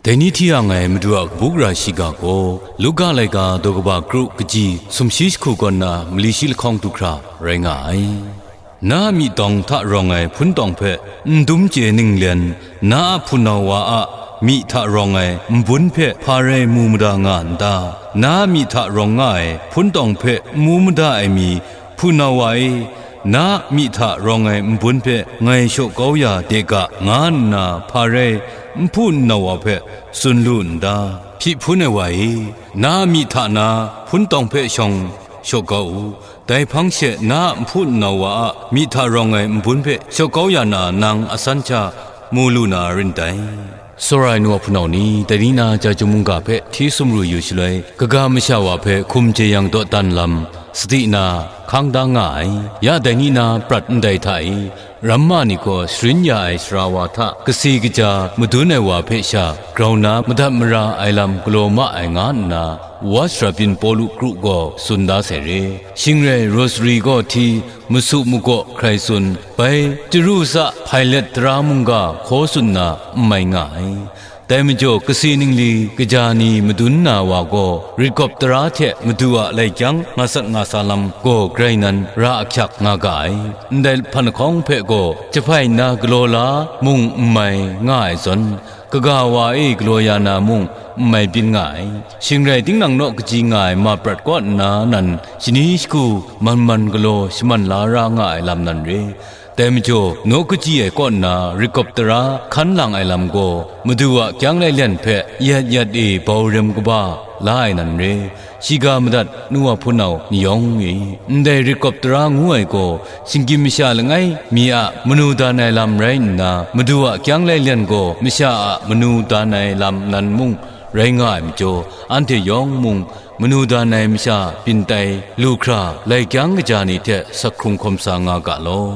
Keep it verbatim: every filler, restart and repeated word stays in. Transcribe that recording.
Dai ni hti yang ai Madu a kabu gara shiga gaw, Luka laika daw kaba kru kaji sumshi jahku kaw nna mali shi lahkawng du hkra rai nga ai. Na a myi tawng hta rawng ai hpun tawng hpe n dum chye ninglen, na a hpunau wa a myi hta rawng ai nbun hpe hpa rai mu mada nga n ta? Na a myi hta rawng nga ai hpun tawng hpe n mu mada ai mi, hpunau wa e, na a myi hta rawng ai nbun hpe ngai shaw kau ya de ga, nga nna hpa rai nhpu nnau wa hpe tsun lu n ta? Hpyi hpun ai wa e, na a myi hta na hpun tawng hpe shawng shaw kau u. Dai hpang she na a nhpu nnau wa a myi hta rawng ai nbun hpe shaw kau ya na nang asan sha mu lu na rin dai. Tsawra ai nu a hpunau ni, dai ni na Chyeju mungga hpe hti sumru yu shaloi, kaga masha wa hpe hkum jeyang dawdan lam sadi na hkang da nga ai. Ya dai ni na prat ndai hta e, ramma ni gaw sharin ya ai sara wa hta kasi kaja madun ai wa hpe sha grau na madat mara ai lam galaw ma ai nga nna, What's Rabyin Pawlu kru gaw tsun da sai re. Shing rai rosary gaw hti, masu magaw hkrai tsun, bai chyaru tsa Hpailet tara mungga hkaw tsun na n mai nga ai. Dai majaw kasi ningli kaja ni madun na wa gaw, ritkawp tara hte Madu a lai kyang nga sat nga sa lam gaw grai nan ra ahkyak nga ga ai. Ndai hpan lahkawng hpe gaw jahpai nna galaw la mung n mai nga ai zawn, kaga wa e galaw ya na mung n mai byin nga ai. Shing rai tinang naw kaji nga ai ma prat kaw nna nan shani shagu man man galaw shaman la ra nga ai lam nan re. Dai majaw, naw kaji ai kaw nna ritkawp tara hkan lang ai lam gaw, Madu a kyang lailyan hpe yat yat e bau rem kaba la ai nan re. Shiga madat nu a hpunau ni yawng e, ndai ritkawp tara ngu ai gaw, shinggyim masha langai mi a manu dan ai lam rai nna, Madu a kyang lailyan gaw masha a manu dan ai lam nan mung rai nga ai majaw, anhte yawng mung manu dan ai masha byin tai lu hkra, lai kyang kaja ni hte sak hkrung hkawm sa nga ga law.